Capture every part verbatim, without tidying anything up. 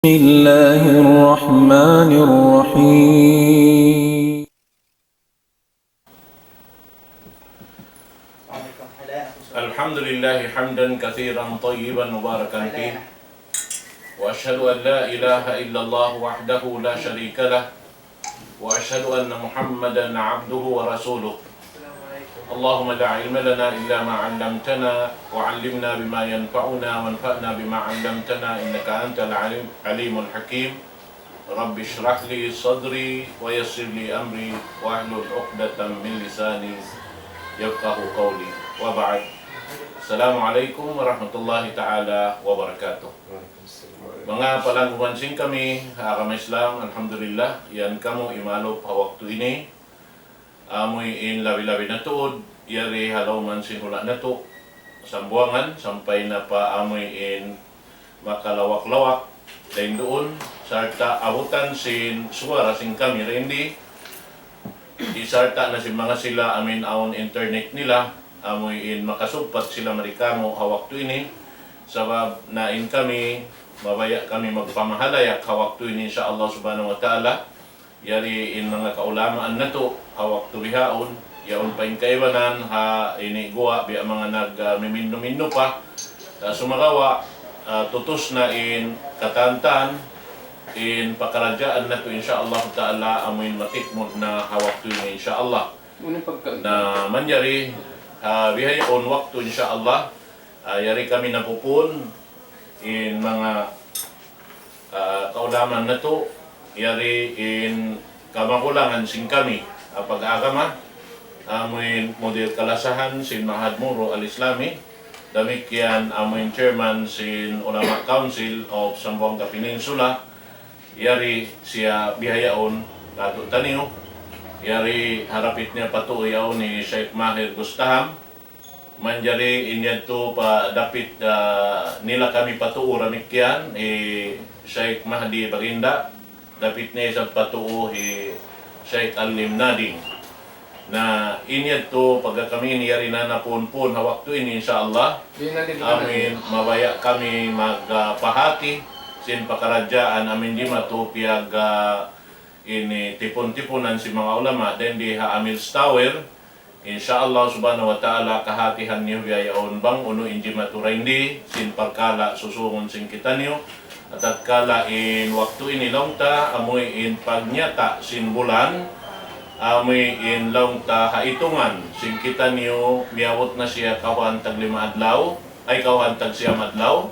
الله الرحمن الرحيم. الحمد لله حمدا كثيرا طيبا مباركا فيه، وأشهد أن لا إله إلا الله وحده لا شريك له، وأشهد أن محمدا عبده ورسوله. اللهم لا علم لنا إلا ما علمتنا، وعلمنا بما ينفعنا، وانفعنا بما علمتنا، إنك أنت العليم، العليم الحكيم. رب اشرح لي صدري، ويسر لي أمري، واحلل عقدة من لساني يفقه قولي. وبعد. السلام عليكم ورحمة الله تعالى وبركاته. Manga palanggungan sin kami ha agama Islam, alhamdulillah, yan kamu imalup ha waktu ini. Amuin labi-labi na tuud, yari ha lawm sin hula' natu', Sambuwangan, sampay na pa amuin makalawak-lawak dayn duun, sarta' abutan sin suwara sin kami dayn di, isarta' na sin manga sila amuin awn internet nila, amuin makasugpat sila mari kamu ha waktu ini, sabab na in kami, mabaya' kami magpamahalayak ha waktu ini, insya Allah subhanahu wa ta'ala. Yari in manga kaulamaan natu', ha waktu bihaun, yaun pa in kaibanan, ha ini guwa', biya' manga nag, ah, miminnu-minnu pa. Ah, sumagawa', ah, tutus na in katantan, in pakaradjaan natu', insya Allah ta'ala, amuin matikmud na ha waktu ini, insya Allah. Na manjari, ha bihaun waktu, insya Allah, ah, yari kami napupun, in manga ah, kaulamaan natu', yari in kamagulangan sin kami, ah, pag-agama, amuin mudir kalasahan sin Ma'had Muru Al-Islami, damikkiyan amuin chairman sin Ulama Council of Zamboanga Peninsula, yari siya bihaun katu' taniyu, yari harapit niya patu'u yaun hi Sheikh Maher Gustaham, manjari in yadtu pa dapit, ah, nila kami patu'u damikkiyan, hi Sheikh Mahdi Baginda, dapit niya isab patu'u hi Sheikh Alim Nading. Na in yadtu pagga kami ini yari na napun-pun ha waktu ini, insya Allah. Amin, mabaya' kami magpahati sin pakaradjaan amin jimatu piyag, ah, ini tipun-tipunan sin manga ulama, dayn di ha Amil Tower, insya Allah subhanahu wa ta'ala, kahatihan niyu biya' yaun bang unu in jimatu dayn di, sin parkala' susungun sin kitaniyu, tatkala in waktu ini laung ta, amuin pagnyata' sin bulan, amuin laung ta ha itungan sin kitaniyu, miyabut na siya kawhaan tag lima adlaw, ay kawhaan tag siyam adlaw,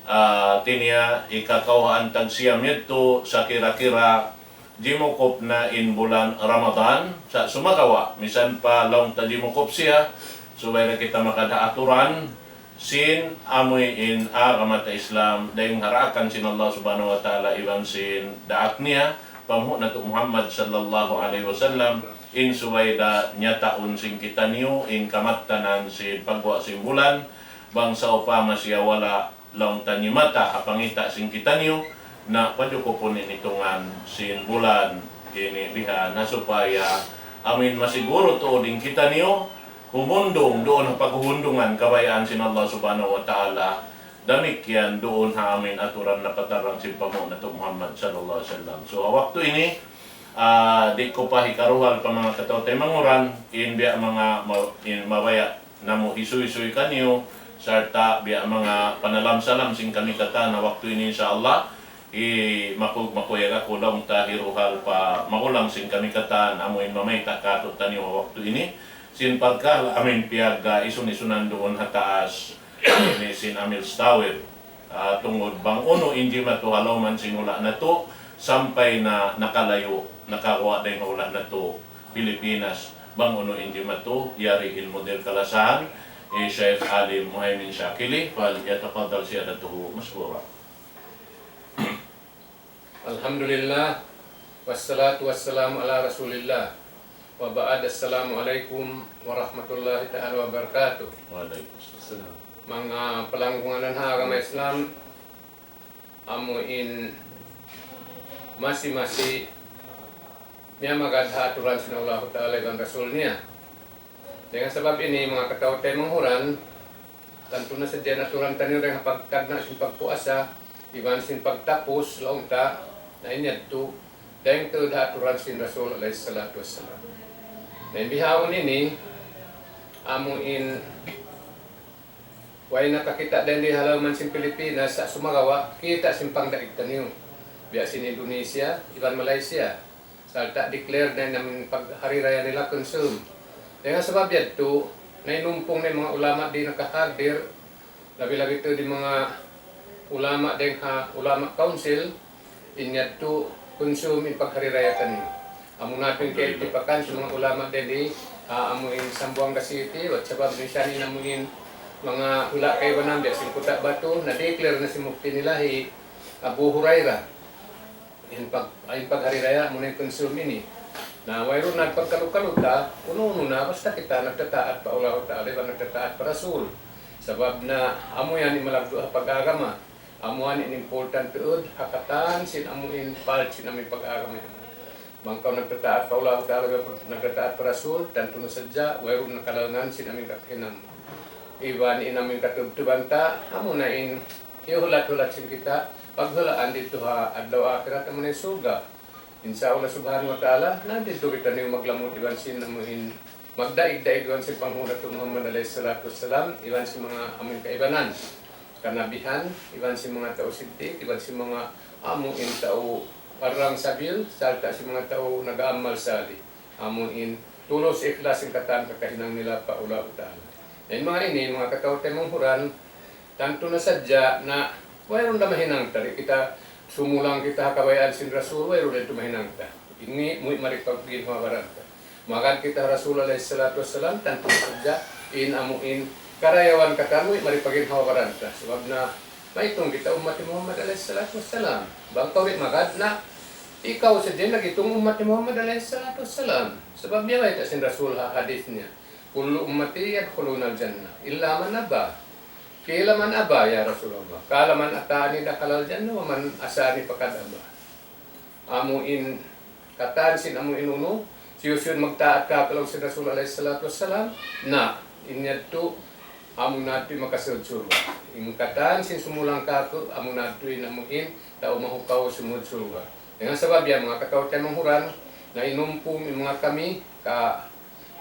ah, hati niya ikakawhaan tag siyam yadtu, sa kira-kira jimukup na in bulan Ramadan, sa' sumagawa', misan pa laung ta jimukup siya, subay da kita makadha aturan, sin amuin agama ta Islam, dayn ha daakan sin Allah subhanahu wa ta'ala iban sin daak niya, panghu' natu' Muhammad sallallahu alayhi wasallam, in subay da nyataun sin kitaniyu, in kamattanan sin pagguwa' sin bulan, bang sawpama siya wala' laung ta ini mata ha pangita' sin kitaniyu, na pajukupun in itungan sin bulan ini bihan, na supaya amin masiguru tuud in kitaniyu, humundung duun ha paghuhundungan kabayaan sin Allah subhanahu wa ta'ala, damikkiyan duun ha amin aturan napatarrang sin panghu' natu' Muhammad sallallahu alayhi wasallam. So, ha waktu ini, ah, di' ku pa hikaruhal pa manga kataw-taymanghuran, in biya' manga ma-, in mabaya' namu' hisuy-suy kaniyu, sarta' biya' manga panalam-salam sin kami katan ha waktu ini, insya Allah, hi makug-, makuyag aku laung ta hiruhal pa magulang sin kami katan, amuin mamayta' katu'taniyu ha waktu ini, sin parkala' amin piyag, ah, isun-isunan duun ha taas, ini sin Amil Tower. Ah, tungud bang unu in jimatu ha lawm sin hula' natu', sampay na nakalayu', nakaguwa' dayn ha hula' natu', Pilipinas, bang unu in jimatu, yari in mudir kalasahan, hi Sheikh Alim Muhaimin Shakili, فليتفضل سيادته مشكورا. Alhamdulillah, wassalatu wassalamu ala rasulillah. Wa ba'd, assalamu alaykum warahmatullahi ta'ala wabarakatuh. Waalaikumsalam. Manga palanggungan ha agama Islam, amuin masi-masi miyamagad ha aturan sin Allahu Ta'ala iban Rasul niya. Dayn ha sabab ini, manga kataw-taymanghuran, tantu na sadja in aturan taniyu dayn ha pagtagna' sin pagpuasa, Iban sin pagtapus, laung ta, na in yadtu, dayng tuud ha aturan sin Rasul alayhi salatu wassalam. Na in bihaun ini, amu in, way nakakita' dayn di ha lawm sin Pilipinas, sa' sumagawa', kita' sin pangdaig taniyu. Biya' sin Indonesia, iban Malaysia. Sarta' declare na in amu in paghari raya nila consume. Dayn ha sabab yadtu, na in umpung na in manga ulama di' nakahadir, labi-labi tuud in manga ulama dayn ha ulama council, in yadtu consume in paghari raya taniyu. Amu na tuud in kiyatipakan sin manga ulama dayn di, ah, amu in Zamboanga City, way sabab misan in amu in manga hula' kaibanan biya' sin Cotabato, na-declare na sin mufti nila hi Abu Hurairah. In pag-, in paghari raya amuna in consume ini. Na wayruun na pagkalu-kalu ta, unu-unu na, basta kita nagtataat pa Allahu Ta'ala, iban nagtataat pa Rasul. Sabab na amu yan in malaggu' ha pag-agama. Amu yan in important tuud, ha katan sin amu in part sin amu in pag-agama yan. Bang kaw nagtataat pa Allahu Ta'ala, iban nagtataat pa Rasul, tantu na sadja, wayruun na kalaungan sin amu in kakahinang. Iban in amu in katubtuban ta, amuna in hiyuhulat-hulat sin kita, paghulaan didtu ha adlaw akhirat amuna in surga'. Insya Allah Subhanahu wa Ta'ala, na didtu kitaniyu maglamud iban sin amu in magdaig-daig iban sin panghu' natu' Muhammad alayhi salatu wassalam, iban sin manga amu in kaibanan, kanabihan, iban sin manga tau siddiq, iban sin manga amu in tau parrang sabil, sarta' sin manga tau nag-aamal salih. Amu in tulus ikhlas in katan kakahinang nila pa Allahu Ta'ala. In manga ini, manga kataw-taymanghuran, tantu na sadja na wayruun da mahinang ta, di' kita sumulang kita ha kabayaan sin Rasul, wayruun da itu mahinang ta. Ini muwi' mari pagginhawa-baran ta. Magad kita Rasul alayhi salatu wassalam, tantu na sadja in amu in karayawan katan muwi' mari pagginhawa-baran ta. Sabab na maitung kita ummat hi Muhammad alayhi salatu wassalam. Bang kaw di' magad na ikaw sadja in nag-itung ummat hi Muhammad alayhi salatu wassalam. Sabab biya' bayta' sin Rasul ha hadith niya, كل أمتي يدخلون الجنة إلا من أبى. قيل من أبى يا رسول الله؟ قال من أطاعني دخل الجنة ومن عصاني فقد أبى. Amu in katan sin amu in unu, hisiyu-siyu in magtaat kāku' laung sin Rasul alayhi salatu wassalam, na in yadtu amuna yadtu in makasud surga'. In katan sin sumulang kāku', amuna yadtu in amu in tau mahukaw sumud surga'. Dayn ha sabab yan, manga kataw-taymanghuran, na in umpung, in manga kami, ka-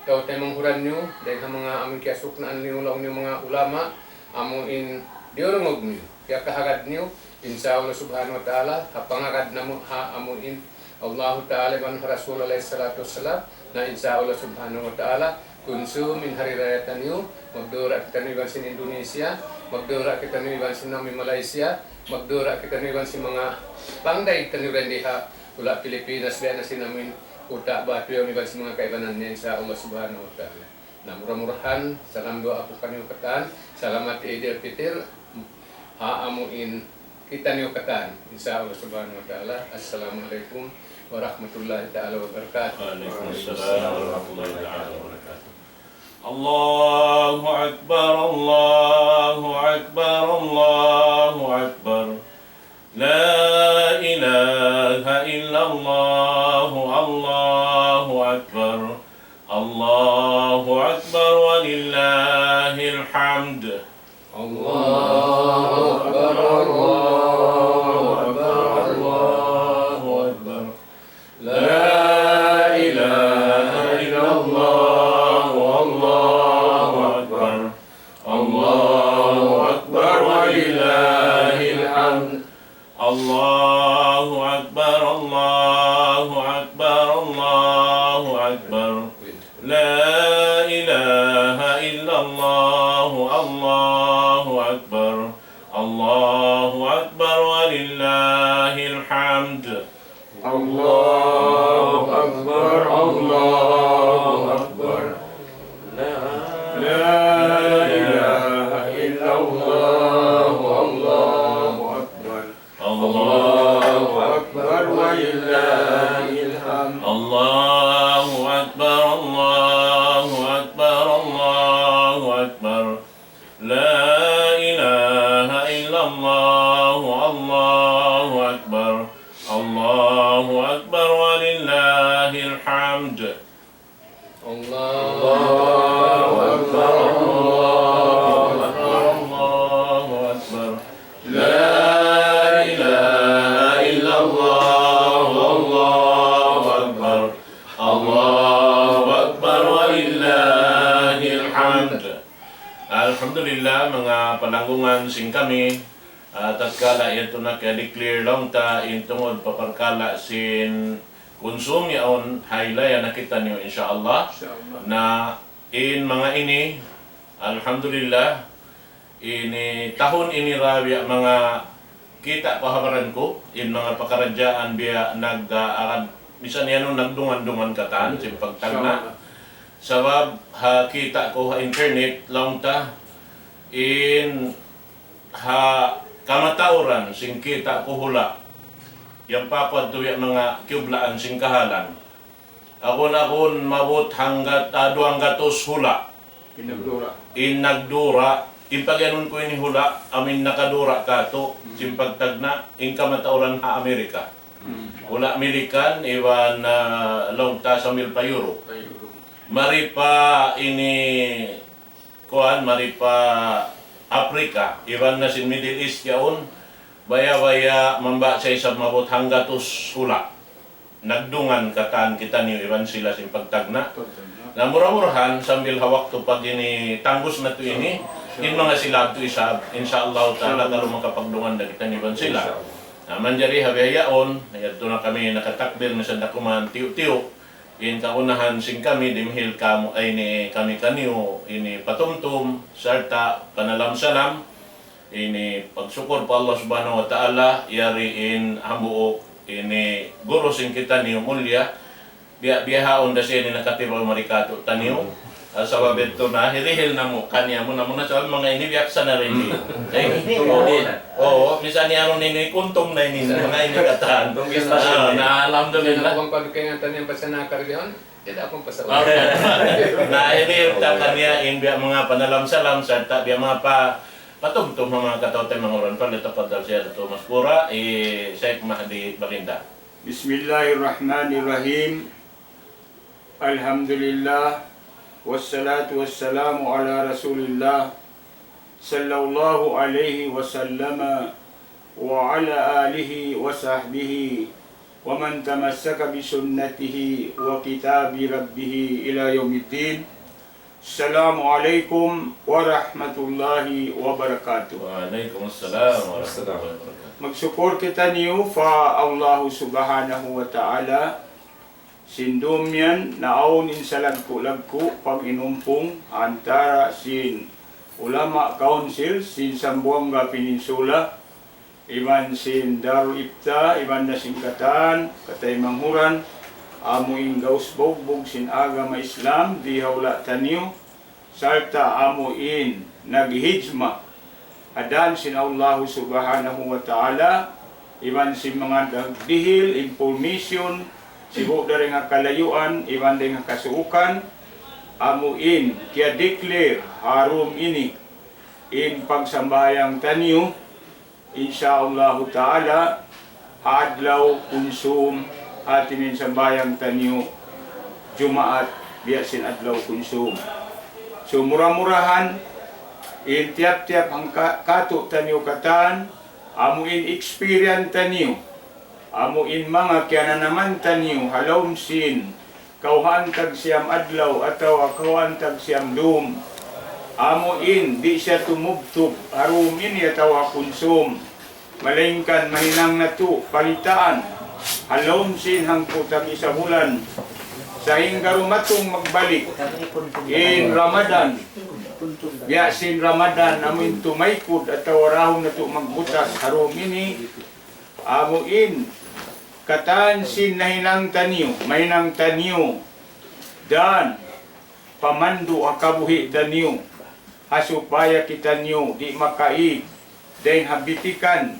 kataw-taymanghuran niyu, dayn ha manga amu in kiyasuknaan niyu, laung niyu manga ulama, amu in diyurungug niyu, kiyakahagad niyu, insya Allah Subhanahu wa Ta'ala, ha pangagad namu' ha amu in Allahu Ta'ala iban ha Rasul alayhi salatu wassalam, na insya Allah Subhanahu wa Ta'ala, kunsum in hari raya taniyu, magdura kitaniyu iban sin Indonesia, magdura kitaniyu iban sin amu in Malaysia, magdura kitaniyu iban sin manga pangdaig taniyu dayn di ha hula' Pilipinas, biya' na sin amu in Cotabato yaun iban sin manga kaibanan niya, insya Allah Subhanahu wa Ta'ala. Na mura-murahan, salam duwaa aku kaniyu katan, salamat Eid al-Fitr, ha amu in kitaniyu katan, insya Allah Subhanahu wa Ta'ala. Assalamu alaykum warahmatullahi ta'ala wabarakatuh. وعليكم السلام ورحمة الله تعالى وبركاته. الله أكبر، الله أكبر، الله أكبر. لا إله إلا الله، الله أكبر، الله أكبر ولله الحمد. الله أكبر، الله أكبر، الله أكبر. لا إله إلا الله، الله أكبر، الله أكبر ولله الحمد. الله أكبر، الله أكبر، الله أكبر. لا إله إلا الله، الله أكبر، الله أكبر ولله الحمد. الله أكبر، الله أكبر. لا إله إلا الله، الله أكبر. الله أكبر ولله الحمد. الله أكبر، الله أكبر، الله أكبر. لا إله إلا الله، الله أكبر، الله أكبر ولله الحمد. الله أكبر، الله أكبر، الله أكبر. لا Alhamdulillah, manga palanggungan sin kami, ah, tatkala yadtu na kiya-declare laung ta in tungud pa parkala' sin kunsum yaun, haylaya na kitaniyu, insya Allah. Insya Allah. Na in manga ini, alhamdulillah, ini tahun ini ra biya' manga kita' ku ha baran ku, in manga pakaradjaan biya' nag, ah, agad, misan yan nagdungan-dungan katan, sin pagtagna'. Insya Allah. Sabab ha kita' ku ha internet, laung ta, in ha kamatauran sin kita' ku hula', yan pa ku adtu biya' manga kiyublaan sin kahalan. Agun-agun maabut hanggat, ah, duwanggatus hula'. In nagdura. In nagdura, in pagiyanun ku ini hula', amu in nakadura katu', hmm, sin pagtagna', in kamatauran ha Amerika. Hmm. Hula' Amerikan, iban, ah, laung ta sambil pa Europe. Pa Europe. Mari pa ini kuwan, mari pa Africa, iban na sin Middle East yaun, baya'-baya' mambaya' sa isab maabut hanggatus hula'. Nagdungan katan kitaniyu iban sila sin pagtagna'. Pagtagna'. Na mura-murahan, sambil ha waktu pag ini tanggus natu' ini, in manga sila adtu isab, insya Allah ta'ala, kalu makapagdungan da kitaniyu iban sila. Insya Allah. Na manjari ha bihaun, yadtu na kami nakatakbir, misan da kuman tiyu'-tiyu'. In kagunahan sin kami, dimihil kamu, ay, ini kami kaniyu, ini patumtum, sarta' panalam-salam, ini pagsukur pa Allah Subhanahu wa Ta'ala, yari in hambuuk, ini guru sin kitaniyu mulliya, biya', bihaun da siya ini nakatiraw mari katu' taniyu. Hmm. Ah, sabab yadtu na, hirihil namu' kaniya muna-muna, sabab manga ini biya' sa na rin. Hmm. Eh, ini oo, na. Oo, misan niya ron ini, kuntum na ini, manga ini katan. Kuntum na. Ah, na, alhamdulillah. Kung pagkaingatan niya, basta nakakarihan, tidak akong pasawa. Okay. Na, ini ta kaniya, in biya' manga panalam-salam, sarta' biya' manga pa, patumtum manga kataw-taymanghuran, فليتفضل سيادته مشكورا, hi Sheikh Mahdi Baginda. بسم الله الرحمن الرحيم. الحمد لله، والصلاة والسلام على رسول الله، صلى الله عليه وسلم، وعلى آله وصحبه، ومن تمسك بسنته وكتاب ربه إلى يوم الدين. السلام عليكم ورحمة الله وبركاته. وعليكم السلام ورحمة الله وبركاته. Magsukul kitaniyu pa Allah Subhanahu wa Ta'ala, sin dum yan, naawn in salaggu'-laggu' pag-inumpung antara sin ulama council sin Zamboanga Peninsula, iban sin Darul Ifta, iban na sin katan kataymanghuran, amu in gaus bugbug sin agama Islam, di ha hula' taniyu, sarta' amu in naghijma' ha dan sin Allahu Subhanahu wa Ta'ala, iban sin manga nagdihil information, sibu' dayn ha kalayuan, iban dayn ha kasuukan, amu in kiya-declare ha dum ini in pagsambahayang taniyu, insya Allahu Ta'ala, ha adlaw kunsum, hati niya in sambahayang taniyu Jumaat, biya' sin adlaw kunsum. So, mura-murahan, in tiyap-tiyap hangka-, katu' taniyu katan, amu in experience taniyu, amu in manga kiyananaman taniyu, ha lawm sin kawhaan tag siyam adlaw atawa kawhaan tag siyam dum. Amu in di' siya tumubtub ha dum ini atawa kunsum. Malaingkan mahinang natu' palitaan ha lawm sin hangpu' tag isa bulan. Sahingga dumatung magbalik in Ramadan. Biya' sin Ramadan, amu in tumaykud atawa dahun natu' magbutas ha dum ini. Amu in katan sin nahinang taniyu, mahinang taniyu, dan pamandu' ha kabuhi' taniyu, ha supaya kitaniyu di' makaig dayn ha bitikan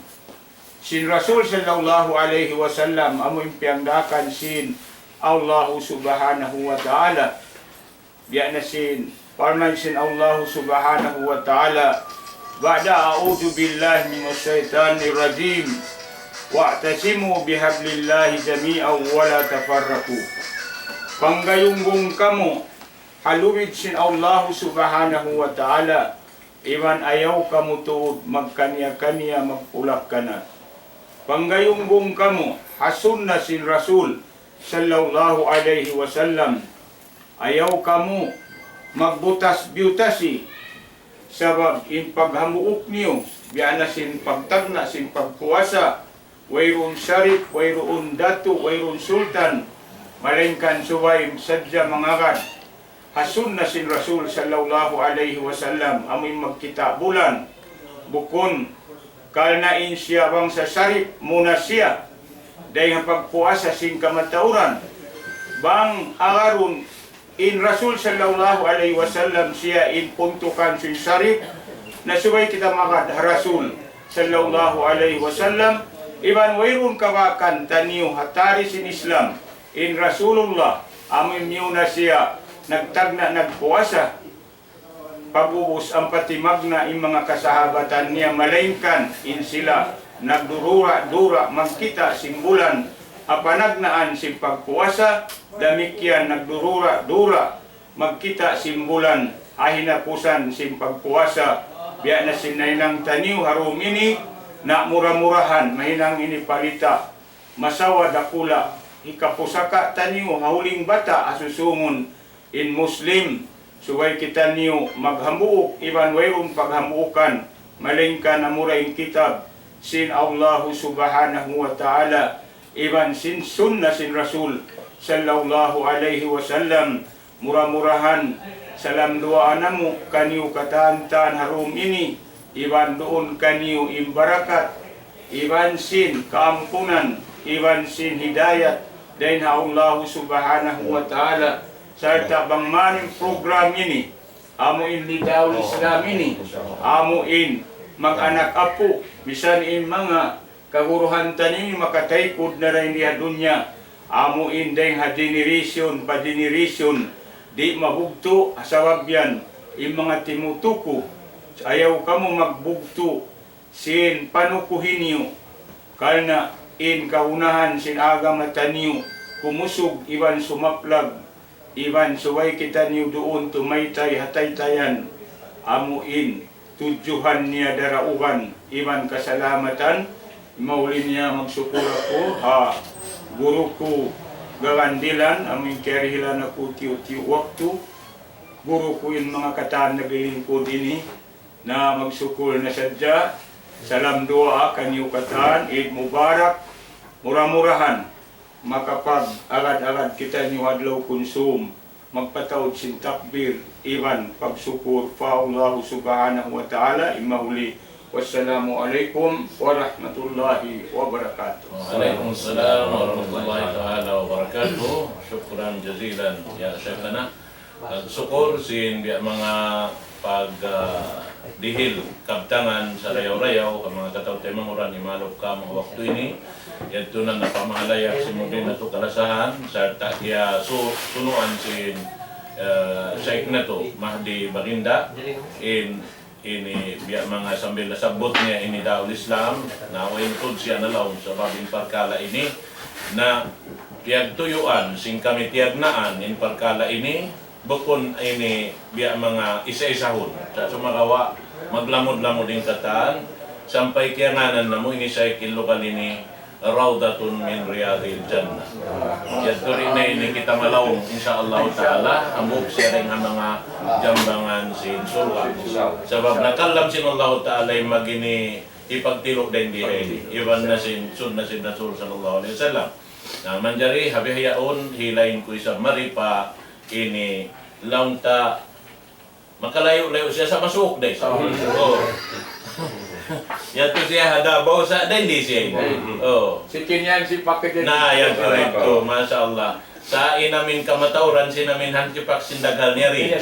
sin Rasul sallallahu alayhi wasallam, amu in piyangdaakan sin Allahu Subhanahu wa Ta'ala. Biya' na sin parman sin Allahu Subhanahu wa Ta'ala, بعد أعوذ بالله من الشيطان الرجيم، واعتصموا بحبل الله جميعا ولا تفرقوا. Panggayunggung kamu ha lubid sin Allahu Subhanahu wa Ta'ala, iban ayaw kamu tuud magkaniya-kaniya, magpulak-kanat. Panggayunggung kamu ha sunna sin Rasul sallallahu alayhi wasallam, ayaw kamu magbutas-biyutasi, Sabab in paghambuuk niyu, biya' na sin pagtagna' sin pagpuasa, wayruun sarip, wayruun datu', wayruun sultan, malaingkan subay sadja mangagad ha sunna sin Rasul sallallahu alayhi wasallam, amuin magkita' bulan, bukun karna' in siya bangsa sarip, muna siya dayn ha pagpuasa sin kamatauran. Bang agarun in Rasul sallallahu alayhi wasallam siya in puntukan sin sarip, na subay kita magad ha Rasul sallallahu alayhi wasallam, iban wayruun kabakan taniyu ha tari sin Islam, in Rasulullah, amuin miyuna siya nagtagna' nagpuasa. Pag'ubus ampa timagna' in manga kasahabatan niya, malaingkan in sila nagdurura-dura magkita' sin bulan ha panagnaan sin pagpuasa, damikkiyan nagdurura-dura magkita' sin bulan ha hinapusan sin pagpuasa. Biya' na sin nahinang taniyu ha dum ini, na mura-murahan mahinang ini palita' masawa dakula' hikapusaka' taniyu ha huling bata' ha susungun in Muslim, subay kitaniyu maghambuuk iban wayruun paghambuukan, malaingkan amura in kitab sin Allahu Subhanahu wa Ta'ala, iban sin sunna sin Rasul sallallahu alayhi wasallam. Mura-murahan, salam duwaa namu' kaniyu katan-katan ha dum ini, iban duun kaniyu in barakat, iban sin kaampunan, iban sin hidayat dayn ha Allahu Subhanahu wa Ta'ala. Sarta' bang man in program ini, amu in Nidaul Islam ini, amu in mag-anak apu', misan in manga kaguruhan taniyu ini makataykud na dayn di ha dunya, amu in dayn ha generation pa generation, di' mabugtu', ha sabab yan, in manga timutuku, ayaw kamu magbugtu' sin panukuhi niyu, karna' in kagunahan sin agama taniyu kumusug iban sumaplag, iban subay kitaniyu duun tumaytay ha taytayan, amu in tudjuhan niya daraugan iban kasalamatan. Mahuli niya magsukul aku ha guru ku Gagandilan, amu in kiyarihilan aku tiyu'-tiyu' waktu, guru ku in manga katan naglilingkud ini, na magsukul na sadja. Salam duwaa kaniyu katan, Eid Mubarak. Mura-murahan makapag-agad-agad kitaniyu adlaw kunsum, magpataud sin takbir iban pagsukul pa Allahu Subhanahu wa Ta'ala. In mahuli, wassalamu alaykum warahmatullahi wabarakatuh. وعليكم السلام ورحمة الله تعالى وبركاته. شكرا جزيلا يا شيخنا. Nagsukul sin biya' manga pag, ah, dihil kabtangan sarayaw-rayaw ha manga kataw-taymanghuran, imalup ka manga waktu ini. Yadtu na napamahalayak sin mudin natu' kalasahan, sarta' kiya su-, sunuan sin, ah, Shaykh natu', Mahdi Baginda, in ini biya' manga sambil nasabbut niya ini Nidaul Islam, na way tuud siya nalaung sabab in parkala' ini, na piyagtuyuan sin kami tiyagnaan in parkala' ini, bukun ini biya' manga isa-isahun. Sa' sumagawa', maglamud-lamud in katan, sampay kiyangānan namu' ini Shaykh in lugal ini, Rawdatun min Riyadil Jannah. Yadtu di' na ini kita malaung, insya Allah Ta'ala, hambuuk siya dayn ha manga jambangan sin surga'. Sabab nakallam sin Allah Ta'ala in mag-ini hipagtilu' dayn di ha ini. Iban na sin sunna sin Rasul sallallahu alayhi wasallam. Na manjari ha bihaun hilain ku isab mari pa ini laung ta Makalayu'-layu' siya sa' masuuk da isab. Oh. Yadtu siya ha Davao sa' dayn di siya ini. Oh. Sikin yan si pakai. Na, yan correct. Masha Allah. Sa' in amin kamatauran, sin amin hankipak sin daghal niya ri.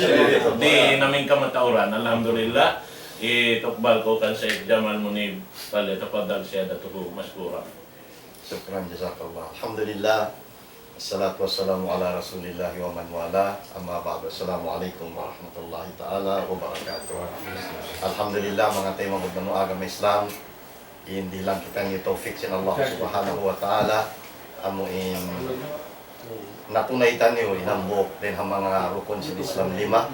Di' in amin kamatauran. Alhamdulillah. Itukbal ku kan Sayyid Jamal Munib. فليتفضل سيادته مشكورا. شكرا، جزاك الله. الحمد لله. الصلاة والسلام على رسول الله ومن والاه. أما بعد. السلام عليكم ورحمة الله تعالى وبركاته. Alhamdulillah, manga taymanghud namu' agama Islam. In dihilan kitaniyu tawfik sin Allah Subhanahu wa Ta'ala. Amu in natunay taniyu in hambuuk dayn ha manga rukun sin Islam lima.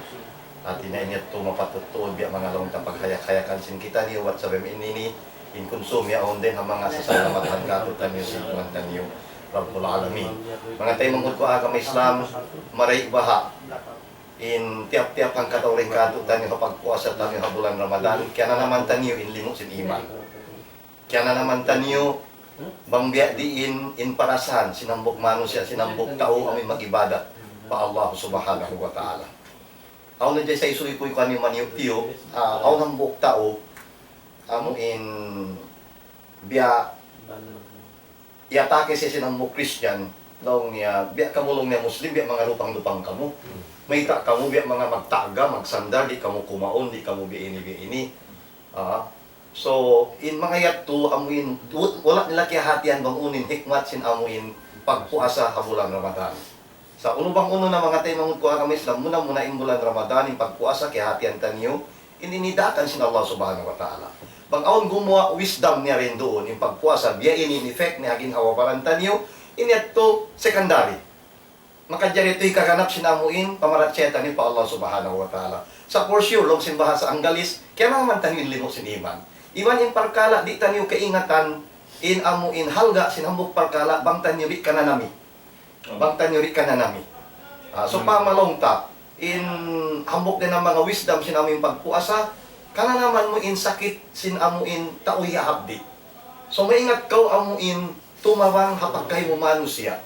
Hati niya in yadtu mapatut tuud biya' manga laung ta paghayak-hayakan sin kitaniyu, bat sabab ini, in kunsum yaun dayn ha manga sasalamatan kātu'niyu sin Tuhan taniyu, Rabbul Alamin. Manga taymanghud ku agama Islam, marayaw baha' In tiyap-tiyap hangkatau dayn kātu'niyu ha pagpuasa taniyu ha bulan Ramadan, kiyananaman taniyu in limu' sin iman. Kiyananaman taniyu bang biya' diin in parasahan sin hambuuk manusiya', sin hambuuk tau amuin mag-ibadat pa Allah Subhanahu wa Ta'ala. Awn na jay sa isuy kuy kaniyu maniyu'-tiyu', ah, awn hambuuk tau amuin biya' iyatake siya sin hambuuk Christian, laung niya, "Biya' kamu," laung niya, "Muslim, biya' manga lupang-lupang kamu. Mayta' kamu biya' manga magtaga, magsandal, di' kamu kumaun, di' kamu biya' ini, biya' ini." Ah. So, in manga yadtu, amuin, du-, wala' nila kiyahatihan bang unu in hikmat sin amuin pagpuasa ha bulan Ramadan. Sa' unu bang unu na manga taymanghud ku ha agama Islam, muna-muna in bulan Ramadan, in pagpuasa, kiyahatihan taniyu, in ini daakan sin Allah Subhanahu wa Ta'ala. Bang awn gumuwa' wisdom niya dayn duun, in pagpuasa, biya' ini in effect niya ha ginhawa-baran taniyu, in yadtu secondary. Makajari yadtu hikaganap sin amuin pamarachaya taniyu pa Allah Subhanahu wa Ta'ala. Sa' for sure, laung sin bahasa Anggalis, kiyananaman taniyu in limu' sin iman. Iban in parkala', di' taniyu kaingatan, in amuin halga' sin hambuuk parkala', bang taniyu di' kananami. Bang taniyu di' kananami. Ah, so, pamalaung ta, in hambuuk dayn ha manga wisdom sin amuin pagpuasa, kananaman mu in sakit sin amuin tau hiyahapdi'. So, maingat kaw amuin tumabang ha pagkahi mu manusiya'.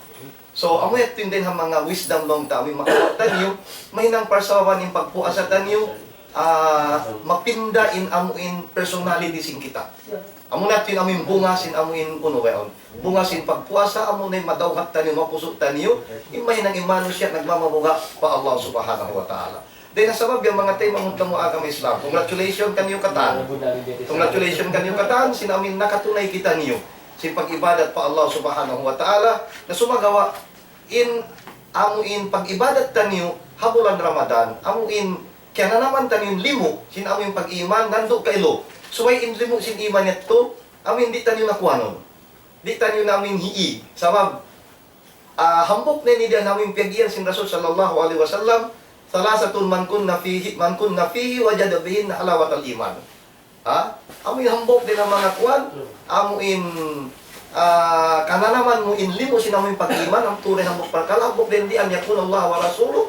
So, amu yadtu in dayn ha manga wisdom laung ta amuin makawa' taniyu, mahinang parsababan in pagpuasa taniyu, ah, mapinda in amuin personality sin kita. Amu na yadtu in amuin bunga sin amuin unu ba yaun. Bunga sin pagpuasa, amu na in madawhat taniyu, mapusu' taniyu, in mahinang in manusiya' nagmamabuga' pa Allah Subhanahu wa Ta'ala. Dayn ha sabab yan manga taymanghud ku ha agama Islam. Congratulations kaniyu katan. Congratulations kaniyu katan, sin amuin nakatunay kitaniyu sin pag-ibadat pa Allah Subhanahu wa Ta'ala, na sumagawa' in amuin pag-ibadat taniyu ha bulan Ramadan, amuin kiyananaman taniyu in limu' sin amuin pag-iman, nandu' kailu. Subay in limu' sin iman yadtu, amuin di' taniyu na kuwanun. Di' taniyu na amuin hii. Sabab, ah, hambuuk na ini dayn ha amuin piyag-iyan sin Rasul sallallahu alayhi wasallam, ثلاثة من كن فيه، من كن فيه وجد بهن حلاوة الإيمان. Ha? Amuin hambuuk dayn ha manga kuwan, amuin, ah, kananaman mu in limu' sin amuin pag-iman, amu tuud in hambuuk parkala', hambuuk dayn di أن يكون الله ورسوله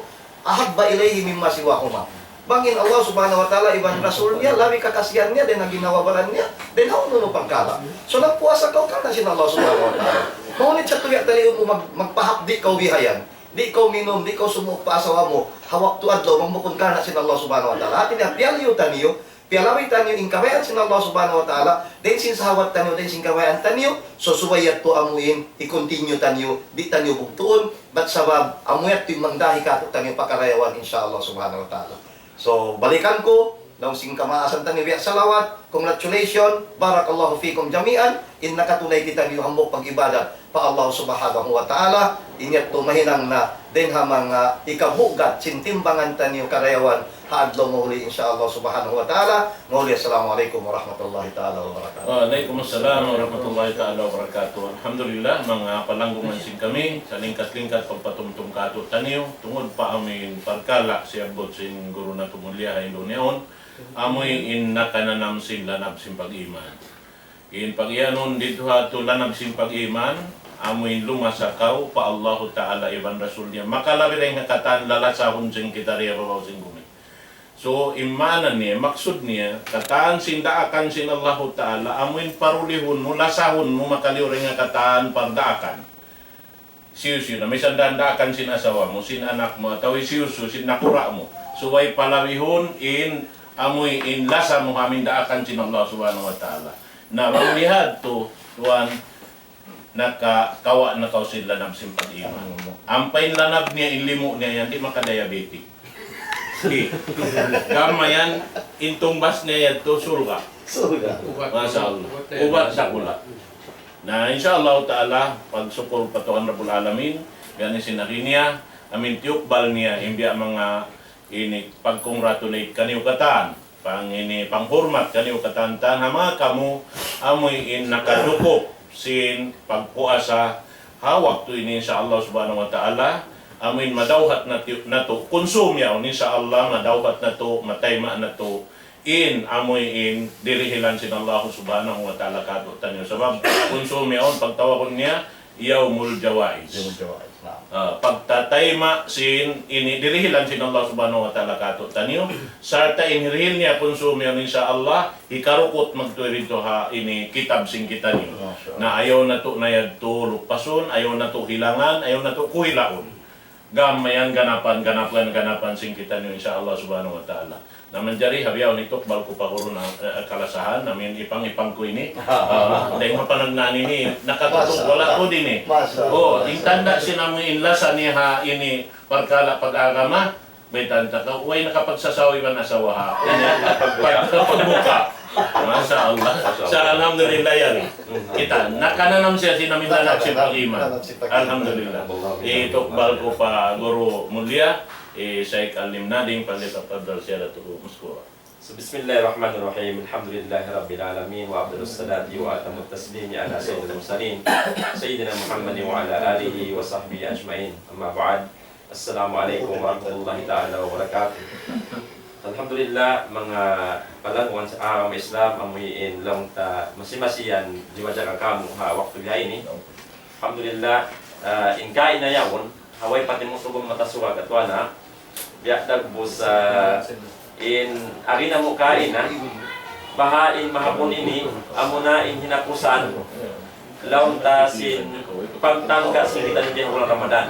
أحب إليه مما سواهما. Bang in Allah Subhanahu wa Ta'ala iban Rasul niya, labi kakasihan niya, dayn ha ginhawa-baran niya, dayn ha unu-unu parkala'. So, nagpuasa kaw karna' sin Allah Subhanahu wa Ta'ala. Mahunit sa tuya' taliun mu mag-, magpahapdi' kaw bihayan. Di' kaw minum, di' kaw sumuuk pa asawa mu, ha waktu adlaw, bang bukun karna' sin Allah Subhanahu wa Ta'ala. Hati niya, piyalayu taniyu, piyalabi taniyu in kabayaan sin Allah Subhanahu wa Ta'ala, dayn sin sahawat taniyu, dayn sin kabayaan taniyu, so subay yadtu amuin, i-continue taniyu, di' taniyu bugtuun, bat sabab, amu yadtu in mangdahi kātu'niyu pa karayawan, insya Allah Subhanahu wa Ta'ala. So, balikan ku, laung sin kamaasan taniyu biya' salawat, congratulations, بارك الله فيكم جميعا, in nakatunay kitaniyu hambuuk pag-ibadat pa Allah Subhanahu wa Ta'ala, in yadtu mahinang na dayn ha manga hikabugat sin timbangan taniyu karayawan ha adlaw mahuli, insya Allah Subhanahu wa Ta'ala. Mahuli, assalamu alaykum warahmatullahi ta'ala wabarakatuh. Wa alaykum assalam warahmatullahi ta'ala wabarakatuh. Alhamdulillah, manga palanggungan sin kami, salingkat-lingkat pagpatumtum kātu'niyu, tungud pa amuin parkala' siyabbut sin guru natu' mulliya ha Indonesia yaun, amuin nakananam sin lanab sin pag-iman. In pag-iyanun didtu ha yadtu lanab sin pag-iman, amuin lumasa kaw pa Allahu Ta'ala iban Rasul niya. Makalabi dayn ha katan lalasahun sin kita di ha babaw sin gumi. So, in maana niya, maksud niya, katan sin daakan sin Allahu Ta'ala, amuin parulihun mu, lasahun mu, makaliyu dayn ha katan pardaakan. Hisiyu-siyu na, misan daakan sin asawa mu, sin anak mu, atawa hisiyu-siyu, sin nakura' mu. Subay palabihun in, amuin lasa mu ha amuin daakan sin Allah Subhanahu wa Ta'ala. Na bang bihadtu, tuwan, nakakawa' na kaw sin lanab sin pag-iman. Ampa in lanab niya, in limu' niya yan, di' makadiabetic. Di'. Gam mayan, in tungbas niya yadtu, surga'. Surga'. Masha Allah. Ubat dakula'. Na, insha Allah Ta'ala, pagsukul pa Tuhan Rabbul Alamin, gani sin agi niya, amuin tiyukbal niya, in biya' manga ini pag-congratulate kaniyu katan, pang ini panghurmat kaniyu katan, tan ha manga kamu, amuin nakadukup sin pagpuasa ha waktu ini, insha Allah Subhanahu wa Ta'ala, amuin madawhat natu', natu', kunsum yaun, insha Allah, madawhat natu', matayma' natu', in amuin dirihilan sin Allah Subhanahu wa Ta'ala kātu'niyu. Sabab, kunsum yaun, pagtawagun niya, Yawmul Jawaiz. Yawmul Jawaiz. Naam. Ah, pagtataima' sin ini dirihilan sin Allah Subhanahu wa Ta'ala kātu'niyu, sarta' in hirihil niya kunu' subay, insya Allah, hikarukut magtuy didtu ha ini kitab sin kitaniyu. Masha Allah. Na ayaw natu' na yadtu lupasun, ayaw natu' hilangan, ayaw natu' kuhilaun. Gam mayan ganapan, ganapan, ganapan sin kitaniyu, insya Allah Subhanahu wa Ta'ala. Na manjari ha bihaun ini tukbal ku pa guru na, eh, kalasahan, amin ipang-ipang ku ini. Ah, dayng ha panagnaan ini, nakatutup wala' tuud ini. Masha Allah. Oh, in tanda' sin amu in lasa niya ha ini parkala' pag-agama, baytaan ta kaw, way nakapagsasaw iban asawa ha. Ini, pag-, pagbuka. Masha Allah. Sa' alhamdulillah yan. Kita, nakananam siya sin amin tanak sin pag-iman. Alhamdulillah. Itukbal ku pa guru mulia, eh, Shaykh Alim Nading, فليتفضل سيادته مشكورا. So, بسم الله الرحمن الرحيم. الحمد لله رب العالمين، وأفضل الصلاة وأتم التسليم على سيد المرسلين، سيدنا محمد وعلى آله وصحبه أجمعين. أما بعد. السلام عليكم ورحمة الله تعالى وبركاته. Alhamdulillah, manga palangwan sin agama Islam, amu in laung ta masi-masi yan, jiwa jaga kamu ha waktu biya' ini. Alhamdulillah, ah, in kaina yaun, ha way pa timutugum mata suga katuana, biya' dagbus, ah, in agi namu' kaina, baha' in mahapun ini, amuna in hinapusan, laung ta sin pagtangka sin kitaniyu ha bulan Ramadan.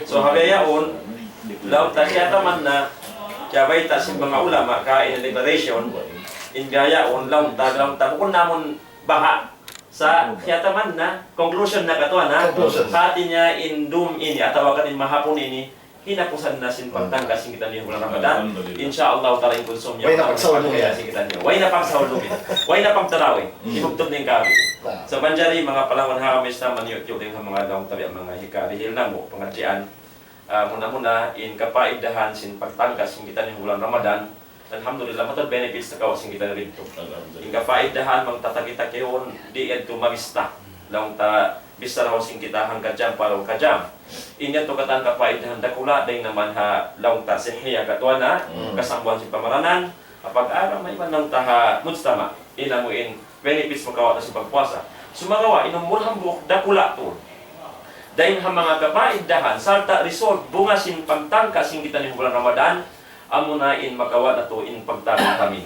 So, ha bihaun, laung ta kiyataman na, kiyabayta' sin manga ulama kaina liberation, in bihaun, laung ta, laung ta, bukun namu' baha', sa' kiyataman na, conclusion na katuana, hati niya in dum ini, atawa kan in mahapun ini, hinapusan na sin pagtangka sin kitaniyu bulan Ramadan. Alhamdulillah. Insya Allah ta'ala in kunu' subay way na pagsahur lumi. Way na pagsahur lumi. Way na pagtarawih. Hinugtub na in kabi. So manjari manga palangwan ha agama Islam, manyu' tiyu' dayn ha manga laung ta biya' manga hikarihil namu' pangadjian. Ah, muna-muna, in kapaidahan sin pagtangka sin kitaniyu bulan Ramadan, alhamdulillah, mataud benefits nakawa' sin kitaniyu didtu. Alhamdulillah. In kapaidahan, bang ta taki-takihun, di' yadtu mabista. Laung ta, bista raw sin kita hangka jam, pa hangka jam. In yadtu katan kapaidahan dakula', dayn naman ha, laung ta, sihiya katuana, kasambuhan sin pamaranan, ha pag-agama iban laung ta ha mujtama'. In amu in benefits makawa' ta sin pagpuasa. Sumagawa', in umul hambuuk dakula' tuud. Dayn ha manga kapaidahan, sarta' result, bunga sin pagtangka sin kitaniyu bulan Ramadan, amuna in makawa' natu' in pagtaming-taming.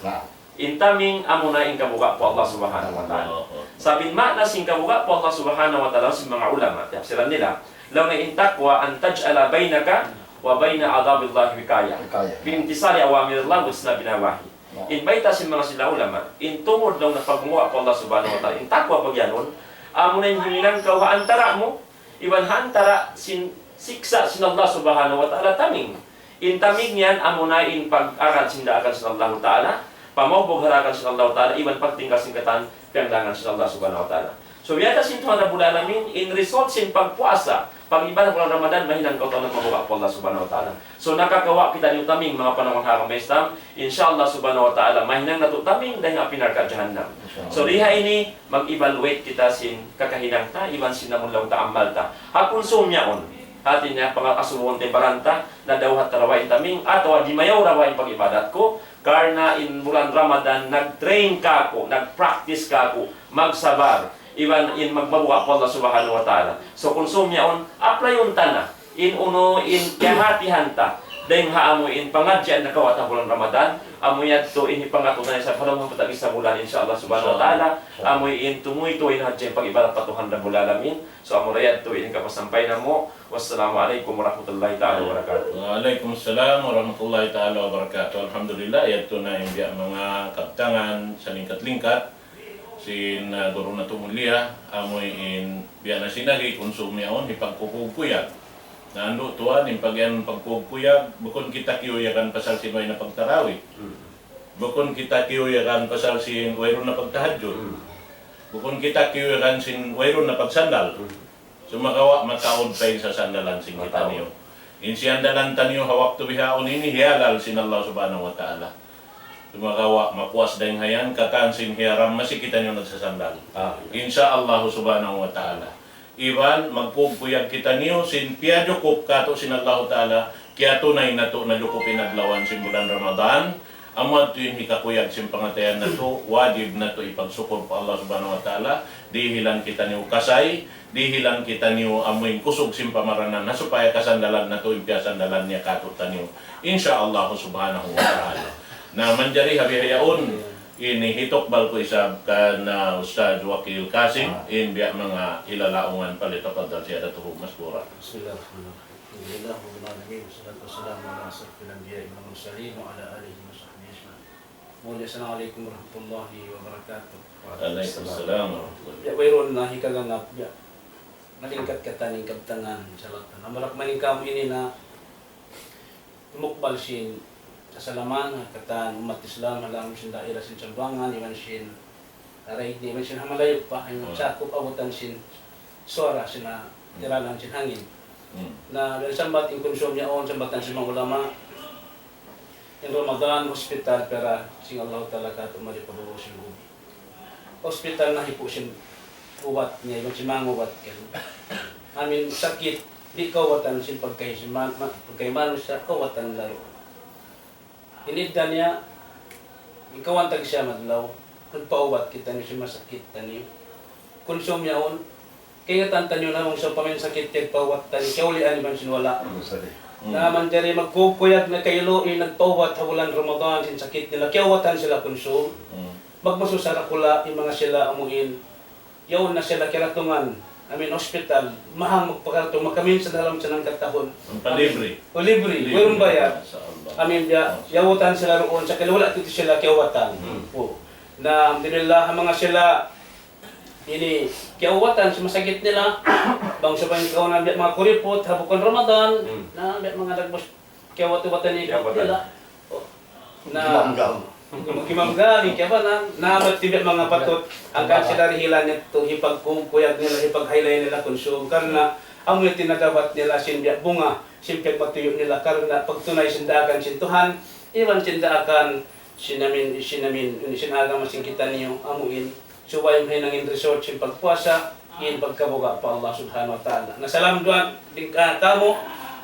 Naam. In taming amuna in kabuga' pa Allah Subhanahu wa Ta'ala. Sabab in maana sin kabuga' pa Allah Subhanahu wa Ta'ala sin manga ulama, tiyapsiran nila, laung niya in taqwa أن تجعل بينك وبين عذاب الله وقاية. Wikaya. بامتثال أوامر الله واجتناب نواهيه. In bayta' sin manga sila ulama, in tungud laung niya pagkabuga' pa Allah Subhanahu wa Ta'ala, in taqwa pagyanun, amuna in himinang kaw ha antara' mu, iban ha antara' sin siksa' sin Allah Subhanahu wa Ta'ala taming. In taming yan, amuna in pag-agad sin daakan sin Allahu Ta'ala, pamawbug ha daakan sin Allahu Ta'ala, iban pagtingkal sin katan piyanglangan sin Allah Subhanahu wa Ta'ala. So, biya' ta sin Tuhan Rabbul Alamin, in result sin pagpuasa, pag-ibadat bulan Ramadan, mahinang kaw tau nagmabuga' pa Allah Subhanahu wa Ta'ala. So, nakakawa' kitaniyu taming, manga palangwan ha agama Islam, insya Allah Subhanahu wa Ta'ala, mahinang natu' taming dayn ha api narka' jahannam. Insya Allah. So, di ha ini, mag-evaluate kita sin kakahinang ta, iban sin amun laung ta amal ta. Ha kunu' subay yaun, hati niya pangasubuhun ta in baran ta, na daw ha tarawa in taming, atawa dimayaw rawa in pag-ibadat ku, karna' in bulan Ramadan, nag-train kāku', nag-practice kāku', magsabar, iban in magmabuga' pa Allah Subhanahu wa Ta'ala. So, kunu' subay yaun, apply-un ta na. In unu in kiyahatihan ta, dayn ha amu in pangadjian nakawa' ta bulan Ramadan, amu yadtu in hipangatu ta isab ha lawm hangpu' tag-isa bulan, insya Allah Subhanahu wa Ta'ala, amu in tumuytuy in hadji in pag-ibadat pa Tuhan Rabbul Alamin. So, amu ra yadtu in kapasampay namu'. Wassalamu alaykum warahmatullahi ta'ala wabarakatuh. Wa alaykum salam warahmatullahi ta'ala wabarakatuh. Alhamdulillah, yadtu na in biya' manga kabtangan salingkat-lingkat sin, ah, guru natu' mulia, amu in biya' na sin agi, kunu' subay yaun, hipagkukuyag-kuyag. Na andu' tuwan, in pag-iyanun pagkukuyag-kuyag, bukun kita kiyuyagan pasal sin way na pagtarawih. Hmm. Bukun kita kiyuyagan pasal sin wayruun na pagtahajjud. Hmm. Bukun kita kiyuyagan sin wayruun na pagsandal. Hmm. Sumagawa' mataud pa in sasandalan sin kitaniyu. Mataud. In siyandalan taniyu ha waktu bihaun ini hiyalal sin Allah Subhanahu wa Ta'ala. Sumagawa' mapuas dayn ha yan, katan sin hiyaram masi kitaniyu nagsasandal. Ah. Insya Allah Subhanahu wa Ta'ala. Iban magkukuyag kitaniyu sin piyajukup kātu' sin Allahu Ta'ala, kiyatunay natu' na jukup in adlawan sin bulan Ramadan, Amu yadtu in hikakuyag sin pangatayan natu', wajib natu' ipagsukul pa Allah Subhanahu wa Ta'ala, dihilan kitaniyu kasay, dihilan kitaniyu amuin kusug sin pamaranan, ha supaya kasandalan natu' in piyasandalan niya kātu'niyu. Insya Allah Subhanahu wa Ta'ala. Na manjari ha bihaun, ini hitukbal ku isab kan Ustadz Wakil Qasim, in biya' manga hilalaungan, فليتفضل سيادته مشكورا. بسم الله الرحمن الرحيم. الحمد لله رب العالمين، والصلاة والسلام على أشرف الأنبياء والمرسلين وعلى آله وصحبه أجمعين. Muli, assalamu alaykum warahmatullahi wabarakatuh. Waalaikumsalam warahmatullahi wabarakatuh. Ya, wayruun na hikaganap, ya. Malingkat katan in kabtangan, insya Allah. Na, malak maning kamu ini na tumukbal sin kasalaman, katan ummat Islam, ha lawm sin daira sin Sambuwangan, iban sin Araig ni, iban sin ha malayu' pa, in sakup abutan sin suwara sin, ah, tiranan sin hangin. Na, biya' sambat in kunsum yaun, sambatan sin manga ulama, in Ramadan, hospital, piyara sin Allah Ta'ala kātu' mari pa bawah sin bumi. Hospital na hipu' sin ubat niya, iban sin manga ubat kan. Amin sakit, di' kawatan sin pagkahi sin man-, ma-, pagkahi manusiya', kawatan lalu. In idda niya, ikaw in tagsiya madlaw, nagpaubat kitaniyu sin masakit taniyu. Kunsum yaun, kaingatan taniyu na bang sawpama in sakit tiyagpaubat taniyu, kiyaulian iban sin wala'. Na manjari magkukuyag na kailu in nagpaubat ha bulan Ramadan sin sakit nila, kiyaubatan sila kunsum. Magmasusa dakula' in manga sila amuin, yaun na sila kiyaratungan, amuin hospital, mahang magpakaratung, makaminsan ha lawm sin hangka tahun. Palibre. O, libre, wayruun bayad. Masha Allah. Amuin biya', yautan sila duun, sakali wala' tuud sila kiyaubatan. O. Na, alhamdulillah, ha manga sila, ini, kiyaubatan sin masakit nila, bang sa bang ikaw na biya' manga kuriput, ha bukun Ramadan, na biya' manga dagbus, kiyaubat-ubatan nila. O. Na, magimamgal, magimamgal, in kiyabanan, na, amat biya' manga patut, hangkan sila dihilan yadtu, hipagkukuyag nila, hipaghaylay nila kunsum, karna', amu yadtu in nagabat nila sin biya' bunga, sin piyagmatuyu' nila, karna' pagtunay sin daakan sin Tuhan, iban sin daakan sin amin, sin amin, sin agama sin kitaniyu, amuin, subay mahinang in result sin pagpuasa, in pagkabuga' pa Allah Subhanahu wa Ta'ala. Na salam duwaa dayn, ah, kamu,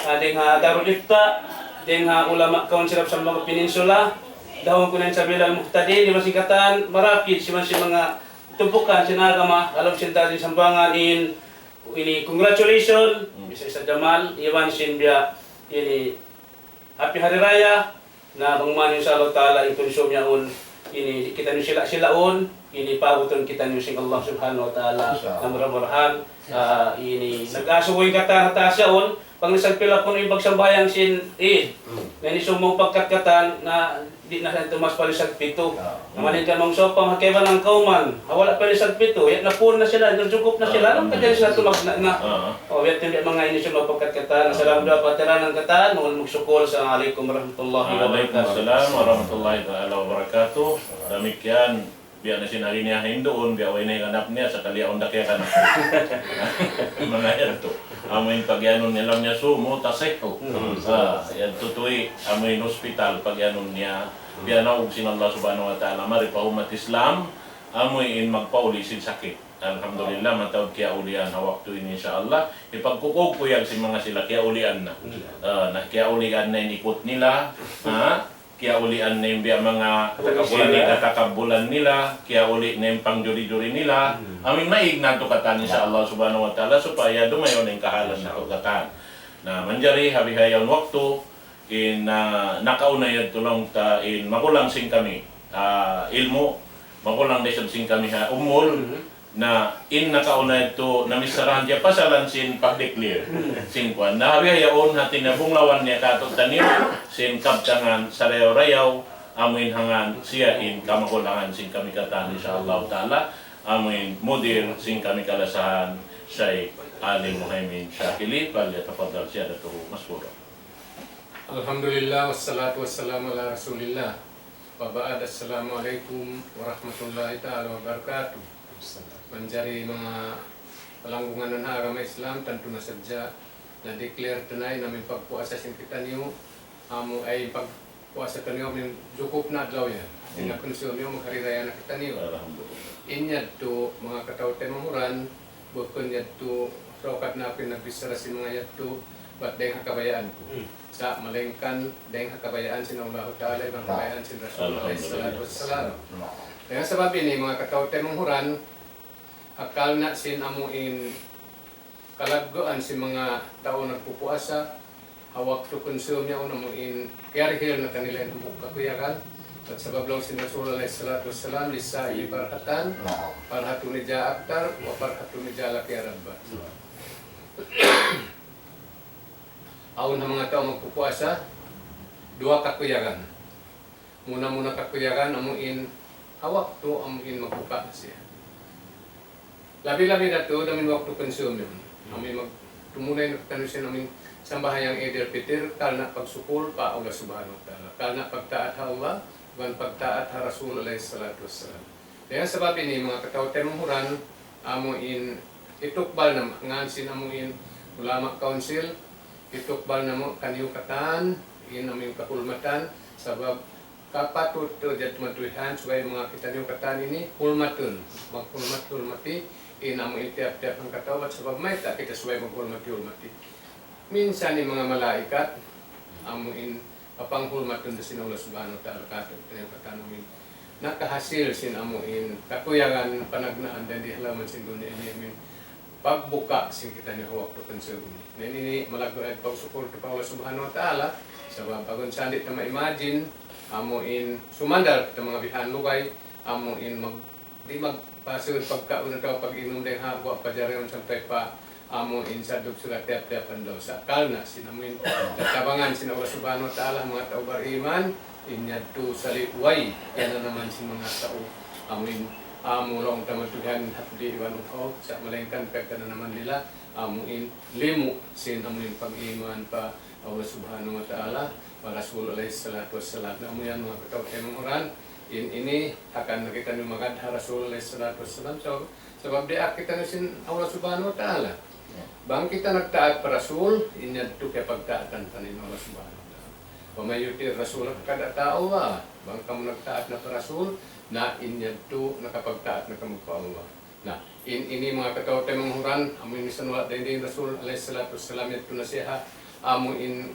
ah, dayn ha Darul Ifta, dayn ha ulama' kaun sin Sambuwangan Peninsula, dahun ku na in Sabilal Muhtadin, iban sin katan, marapit, sin manga tumpukan sin agama, ha lawm sin tau sin Sambuwangan in, ini, congratulations, isa-isa Jamal, iban sin biya', ini, Happy Hari Raya, na bang man, insya Allah Ta'ala, in kunsum yaun, ini, di' kitaniyu sila-silaun, ini, paabutun kitaniyu sin Allah Subhanahu wa Ta'ala. Insya Allah. Na mura-murahan, ah, ini, nag-asubu in katan ha taas yaun, bang isab pila kunu' in pagsambahayang sin Eid. Na ini sumūng pagkat katan, na di' na sila tumas pa lisag pitu. Na malayngkan bang sawpama ha kaibanan kawman, ha wala' pa lisag pitu, ya, napuun na sila, najukup na sila, alam ka dyan sila tumagna' na. O, biya' yan biya' manga ini sin mapagkat katan. Salam duwaa pa tiranan katan, maul magsukul. Assalamu alaykum warahmatullahi wabarakatuh. Waalaikumsalam warahmatullahi ta'ala wabarakatuh. Damikkiyan, biya' na sin agi niya hinduun, biya' way na higanap niya, sakali awn da kiyaganap. Manga yadtu. Amu in pagiyanun nila niya sumu, tasihhu. Ah, yadtu tuwi', amu in hospital, pagiyanun niya. Piyanaug sin Allah Subhanahu wa Ta'ala, mari pa ummat Islam, amu in magpauli' sin sakit. Alhamdulillah, mataud kiyaulian ha waktu ini, insya Allah. Hipagkukuyag sin manga sila, kiyaulian na. Ah, na kiyaulian na in ikut nila, ha? Kiyaulian na in biya' manga ini, katakabulan nila, kiyauli' na in pangjuri-juri nila. Amin maig natu' katan, insya Allah Subhanahu wa Ta'ala, supaya dumayaw na in kahalan natu' katan. Na manjari, ha bihaun waktu, in, ah, nakauna yadtu laung ta in magulang sin kami, ah, ilmu', magulang da isab sin kami ha umul, na in nakauna yadtu namicharahan siya pasalan sin pag-declare sin kuwan. Na ha bihaun hati niya bunglawan niya kātu'niyu sin kabtangan sarayaw-rayaw, amuin hangkan siya in kamagulangan sin kami katan, insya Allah Ta'ala, amuin mudir sin kami kalasahan, Shaykh Ali Muhaymin Shakili, فليتفضل سيادته مشكورا. الحمد لله والصلاة والسلام على رسول الله. وبعد، السلام عليكم ورحمة الله تعالى وبركاته. Manjari manga palanggungan ha agama Islam, tantu na sadja na-declare taniyu na in pagpuasa sin kitaniyu, amu in pagpuasa taniyu amu in jukup na adlaw yan. Di' na kunsum yan, maghari raya na kitaniyu. Alhamdulillah. In yadtu, manga kataw-taymanghuran, bukun yadtu, saukat na aku in nagbichara sin manga yadtu, bat dayng ha kabayaan ku. Sa' malaingkan dayng ha kabayaan sin Allahu Ta'ala, iban kabayaan sin Rasul alayhi salatu wassalam. Dayn ha sabab ini, manga kataymanghuran, ha karna' sin amuin kalagguan sin manga tau nagpupuasa, ha waktu kunsum yaun amuin kiyarihil na kanila in hambuuk kakuyagan. Bat sabab laung sin Rasul alayhi salatu wassalam, للصائم فرحتان، فرحة إذا أفطر، وفرحة إذا لقي ربه. Awn ha manga tau magpupuasa, duwa kakuyagan. Muna-muna kakuyagan amuin ha waktu amuin magbuka na siya. Labi-labi na tuud amuin waktu kunsum yaun. Amuin mag-, tumunay na kitaniyu sin amuin sambahayang Eid al-Fitr karna' pagsukul pa Allah Subhanahu wa Ta'ala. Karna' pagtaat ha Allah, iban pagtaat ha Rasul alayhi salatu wassalam. Dayn ha sabab ini, manga kataymanghuran, amuin hitukbal na, ngan sin amuin ulama council, hitukbal namu' kaniyu katan, in amuin kahulmatan, sabab kapatut tuud yadtu matuhihan, subay manga kitaniyu katan ini hulmatun, maghulmat-hulmati, in amuin tiyap-tiyap hangkatau, bat sabab mayta' kita subay maghulmati-hulmati. Minsan in manga malaikat, amuin papanghulmatun da sin Allah Subhanahu wa Ta'ala kātu' kitaniyu katan amuin nakahasil sin amuin kakuyagan panagnaan dayn di ha lawm sin dunya ini amuin pagbuka sin kitaniyu ha waktu kunsum ini. Na ini malaggu' in pagsukul ta pa Allah Subhanahu wa Ta'ala, sabab bang unu sa' di' ta ma-imagine, amuin sumandal kita manga bihan lugay, amuin mag-, di' magpasud pagkaun atawa pag-inum dayn ha guwa' pajar yaun sampay pa amuin sadlup sila tiyap-tiyap adlaw. Sa' karna' sin amuin tatabangan sin Allah Subhanahu wa Ta'ala manga tau bariman, in yadtu saliway, yan na naman sin manga tau amuin amu laung ta matuhihan hapdi' iban uhaw, sa' malaingkan pagtananaman nila, amuin limu sin amuin pag-iman pa Allah Subhanahu wa Ta'ala, pa Rasul alayhi salatu wassalam. Na amu yan manga kataymanghuran, in ini hangkan na kitaniyu magad ha Rasul alayhi salatu wassalam. Sabab, sabab diyaak kitaniyu sin Allah Subhanahu wa Ta'ala. Bang kita nagtaat pa Rasul, in yadtu kiyapagtaatan ta in Allah Subhanahu wa Ta'ala. ومن يطع الرسول فقد أطاع الله. Bang kamu nagtaat na pa Rasul, na in yadtu nakapagtaat na kamu pa Allah. Na, in ini manga kataymanghuran, amuin misan wala' dayn di in Rasul alayhi salatu wassalam yadtu na siya ha amuin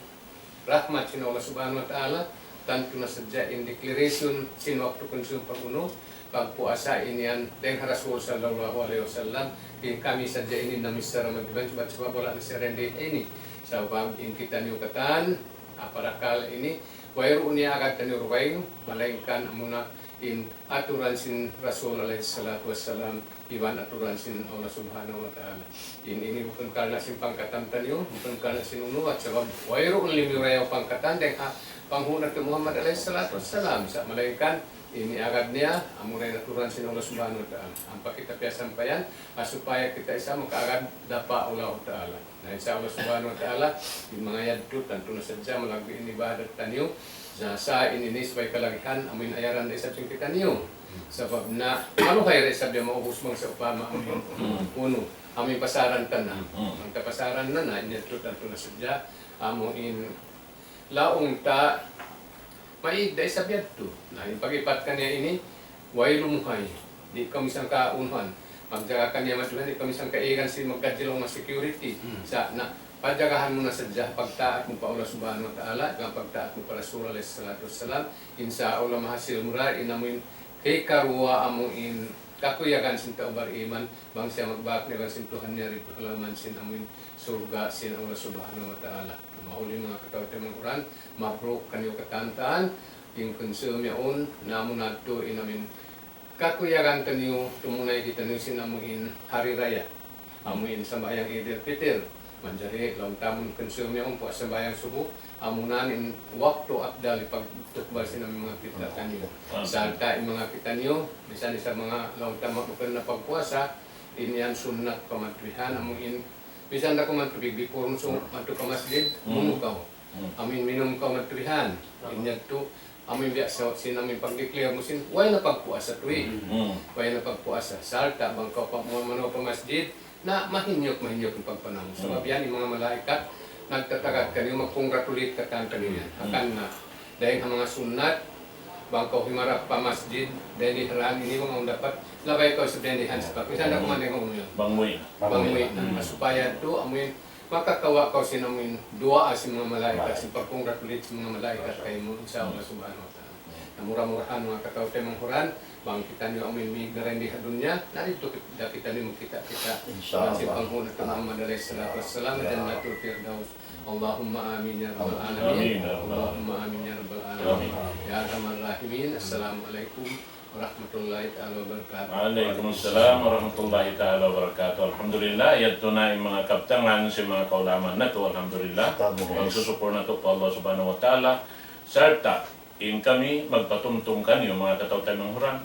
rahmat sin Allah Subhanahu wa Ta'ala, tantu na sadja in declaration sin waktu kunsum pag-unu, pagpuasa ini yan dayn ha Rasul sallallahu alayhi wasallam, in kami sadja ini namichara magbichara bat sabab wala' na siya dayn di ini. Sabab in kitaniyu katan, ha parakala' ini, wayruun niya agad taniyu dugaing, malaingkan amuna in aturan sin Rasul alayhi salatu wassalam, iban aturan sin Allah Subhanahu wa Ta'ala. In ini bukun karna' sin pangkatan taniyu, bukun karna' sin unu, bat sabab wayruun limurayaw pangkatan dayn ha panghu' natu' Muhammad alayhi salatu wassalam. Sa' malaingkan, ini agad niya, amura in aturan sin Allah Subhanahu wa Ta'ala. Ampa kita piyasampayan, ha supaya kita isab makaagad da pa Allah Ta'ala. Na, insya Allah Subhanahu wa Ta'ala, in manga yadtu, tantu na sadja, malaggu' in ibadat taniyu, sa' sa' in ini subay kalagihan, amuin ayaran da isab sin kitaniyu. Sabab na, maluhay da isab yan maubus bang sawpama amuin unu, amuin pasaran ta na. Bang ta pasaran na, na, in yadtu, tantu na sadja, amuin laung ta, maig da isab yadtu. Na, in pag-ipat kaniya ini, way lumuhay. Di' kaw misan kaunuhan. Magjaga kaniya matuhan, di' kaw misan kaigan sin maggadji laung ma security. Sa', na, pajagahan mu na sadja pagtaat mu pa Allah Subhanahu wa Ta'ala, iban pagtaat mu pa Rasul alayhi salatu wassalam. Insya Allah mahasil mu da, in amuin hikaruwa amuin kakuyagan sin tau bariman, bang siya magbak na iban sin Tuhan niya didtu ha lawm sin amuin surga' sin Allah Subhanahu wa Ta'ala. Mahuli manga kataymanghuran, mabruk kaniyu katan-katan, in kunsum yaun, na amu na yadtu in amuin kakuyagan taniyu, tumunay kitaniyu sin amuin hari raya. Amuin sambahayang Eid al-Fitr. Manjari laung ta amun kunsum yaun puas sambahayang subuh, amuna in waktu afdal pagtukbal sin amuin manga fitna taniyu. Sarta' in manga kitaniyu, misan isab manga laung ta bukun na pagpuasa, in yan sunnat pamatuhihan, amuin misan da kaw madtu before, so, madtu pa masjid, munu kaw. Amuin minum kaw matuhihan. In yadtu, amuin biya' sa, sin amuin pag-declare mu sin, way na pagpuasa tuwi. Way na pagpuasa. Sarta' bang kaw pa, manaw pa masjid, na mahinyuk, mahinyuk in pagpanaw. Sabab yan, in manga malaikat, nagtatagad kaniyu, mag-congratulate katan kaniyu yan. Hangkan na, dayn ha manga sunnat, bang kaw himarap pa masjid, dayn di ha dān ini manga dapat, labay kaw sa dayn di ha hands pa. Misan da kuman dayn ha unu yan. Bang muwi' na. Bang muwi' na. Supaya tuud, amuin, Makakawa' kaw sin amuin duwaa sin manga malaikat, sin pag-congratulate sin manga malaikat kaymu, insya Allah subhanahu wa ta'ala. Na mura-murahan manga kataw-taymanghuran, bang kitaniyu amuin migdarain di ha dunya, na didtu kita, kitaniyu magkita'-kita'. Insya Allah. Sin panghulu natu' Muhammad alayhi salatu wassalam, Jannatul Firdaus. Allahumma amin ya rabbal alamin. Amin ya rabbal alamin. Allahumma amin ya rabbal alamin. Amin. Ya arhamar rahimin. Assalamu alaikum warahmatullahi ta'ala wabarakatuh. Waalaikumsalam warahmatullahi ta'ala wabarakatuh. Alhamdulillah, yadtu na in manga kabtangan sin manga kaulamaan natu', alhamdulillah. Pagsusukul natu' pa Allah subhanahu wa ta'ala. Sarta' in kami magpatumtum kaniyu manga kataw-taymanghuran.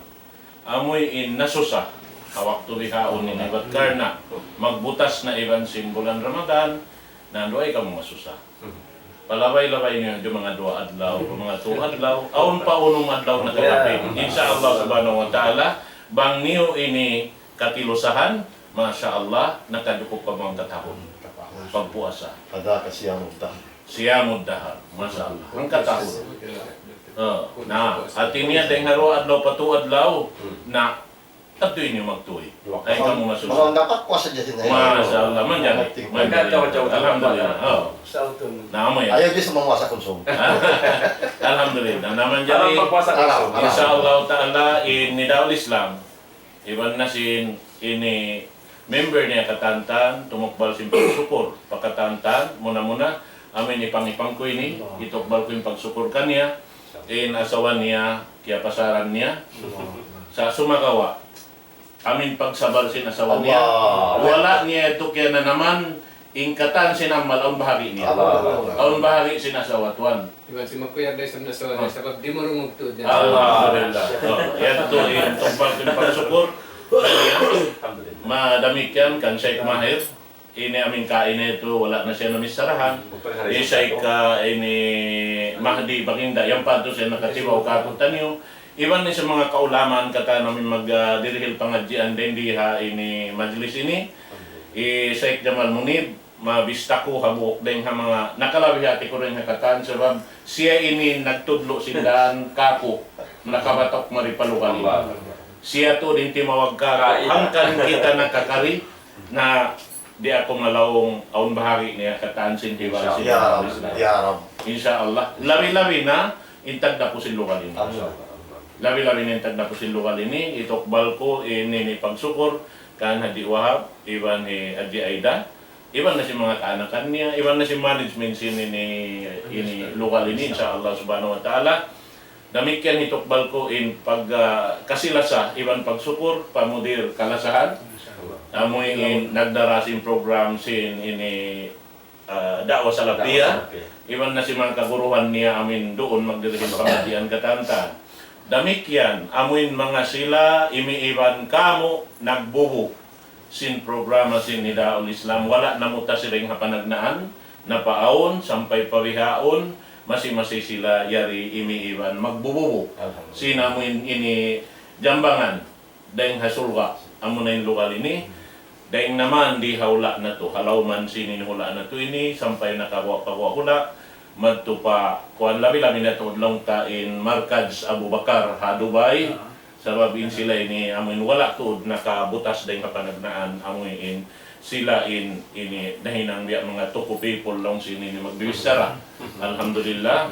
Amuin nasusa ha waktu bihaun ini, bat karna' magbutas na iban sin bulan Ramadan, na duwaa kamu masusa. Palabay-labay niyu hadja manga duwa adlaw, manga tū adlaw, awn pa unum adlaw na katapi. Insya Allah subhanahu wa ta'ala, bang niyu ini katilusahan, masha Allah, nakajukup pa manga katahun. Pagpuasa. Ada ka siyamud dahar. Siyamud dahar. Masha Allah. Hangkatahun. Oh, na, hati niya dayng ha duwa adlaw pa tū adlaw, na Adtu ini magtuy. Ay, kamu masusa. Masha Allah, manjari. Manjari. Alhamdulillah. Oh. Na, amu yan. Ayaw di sa mamuasa konsum. Alhamdulillah. Na, manjari. Insya Allah ta'ala, in Nidaul Islam, iban na sin ini member niya katantan, tumukbal sin pagsukul pa katantan, muna-muna, amu in ipang-ipang ku ini, itukbal ku in pagsukul kaniya, in asawa niya, kiyapasaran niya. Sa' sumagawa', amu in pagsabar sin asawa niya. Wala' niya yadtu kiyananaman, in katan sin amal, awn bahagi' niya. Awn bahagi' sin asawa tuwan. Iban sin makuyag da isab na asawa niya, sabab di' marunong tuud yan. Alhamdulillah. Oh, yadtu in tukbal sin pagsukul. Madamikkiyan kan Sheikh Mahir. Ini amu in kaina yadtu, wala' na siya namissarahan. Hi Sheikh ini Mahdi Baginda, yan pa yadtu siya nakatibaw kātu'niyu. Iban na sin manga kaulamaan katan amu in mag, ah, dirihil pangadjian dayn di ha ini majlis ini. Hi Sheikh Jamal Munib, mabista ku hambuuk dayn ha manga nakalabi hati ku dayn ha katan, sabab siya ini nagtudlu' sin dān kāku', nakabatuk mari pa lugal ini. Siya tuud in timawag kāku', hangkan kita nakakari, na di' aku malaung, awn bahagi' niya katan sin hiwal sin Islam. Insya Allah. Labi-labi na in tagdapu sin lugal ini. Labi-labi na in tagdapu sin lugal ini, itukbal ku ini, ini pagsukul kan Haji Wahab, iban hi Haji Aida, iban na sin manga kaanakan niya, iban na sin management sin ini, ini lugal ini, insya Allah subhanahu wa ta'ala. Damikkiyan hitukbal ku in pag, ah, kasi-lasa iban pagsukul pa Mudir Kalasahan. Amu in nagdara sin program sin ini, ah, Da'wah Salafiyah. Iban na sin manga kaguruhan niya amu in duun magdirihil pangadjian katantan. Damikkiyan, amu in manga sila, imi iban kamu, nagbubu sin programa sin Nidaul Islam, wala' namutas dayn ha panagnaan, napaawn, sampay pa bihaun, masi-masi sila yari imi iban magbububu. Alhamdulillah. Sin amu in ini jambangan, dayn ha surga', amu na in lugal ini, dayn naman di ha hula' natu', ha lawm sin ini hula' natu' ini, sampay nakaguwa' pa guwa' hula', madtu pa, kuwan labi-labi na tuud laung ta in Markaz Abu Bakar ha Dubai, Sabab in sila ini, amu in wala' tuud nakabutas dayn ha panagnaan, amu in sila in, ini, nahinang biya' manga tuku people laung sin ini magbibichara. Alhamdulillah.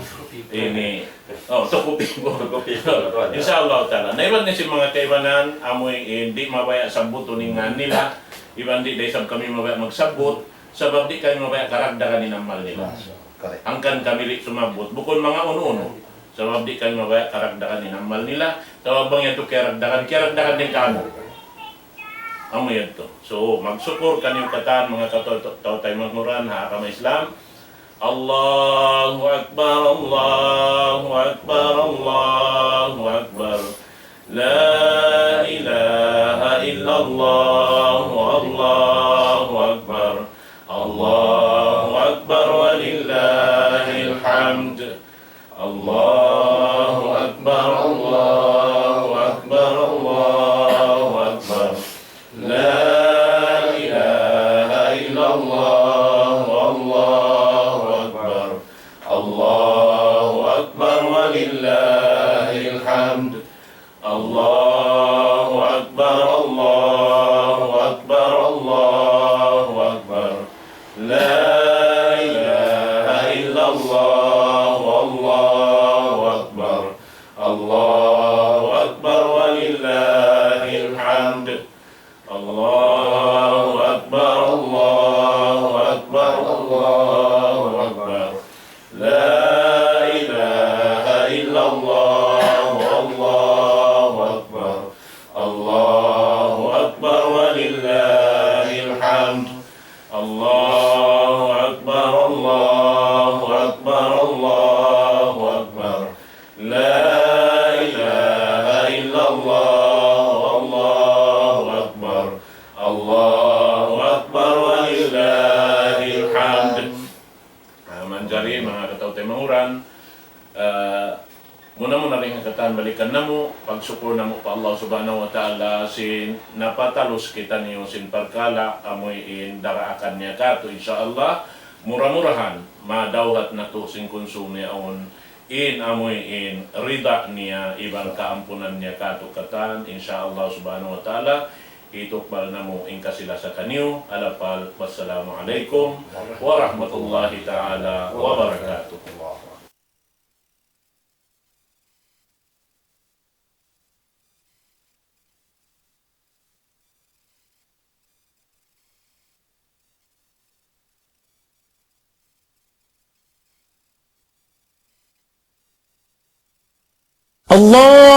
Ini, oh, tuku people. Insya Allah ta'ala. Na iban na sin manga kaibanan, amu in di' mabaya' sabbutun in ngan nila, iban di' da isab kami mabaya' magsabbut, sabab di' kami mabaya' karagdagan in amal nila. Hangkan kami di' sumabbut, bukun manga unu-unu. Sabab di' kami mabaya' karagdagan in amal nila. Sabab bang yadtu kiyaragdagan, kiyaragdagan dayn kāmu'. Amu yadtu. So, magsukul kaniyu katan, manga kataw-, taw-, taymanghuran ha agama Islam. الله أكبر، الله أكبر، الله أكبر. لا إله إلا الله، الله أكبر. الله أكبر ولله الحمد. الله أكبر، الله أكبر، الله أكبر. لا إله إلا الله، الله أكبر. الله أكبر ولله الحمد. الله أكبر، الله أكبر، الله أكبر. لا الله أكبر. لا إله إلا الله. الله أكبر. الله أكبر ولله الحمد. الله أكبر، الله أكبر، الله أكبر. لا إله إلا الله. الله أكبر. الله أكبر ولله الحمد. Ah, manjari, manga kataymanghuran, ah, muna-muna dayn ha katan balikan namu', pagsukul namu' pa Allah Subhanahu wa Ta'ala sin napatalus kitaniyu sin parkala' amuin daraakan niya katu', insya Allah, mura-murahan, madawhat natu' sin kunsum niya awn in amuin rida niya iban kaampunan niya katu' katan, insya Allah Subhanahu wa Ta'ala, hitukbal namu' in kasi-lasa kaniyu, alapal, wassalamu alaykum warahmatullahi ta'ala wabarakatuh. الله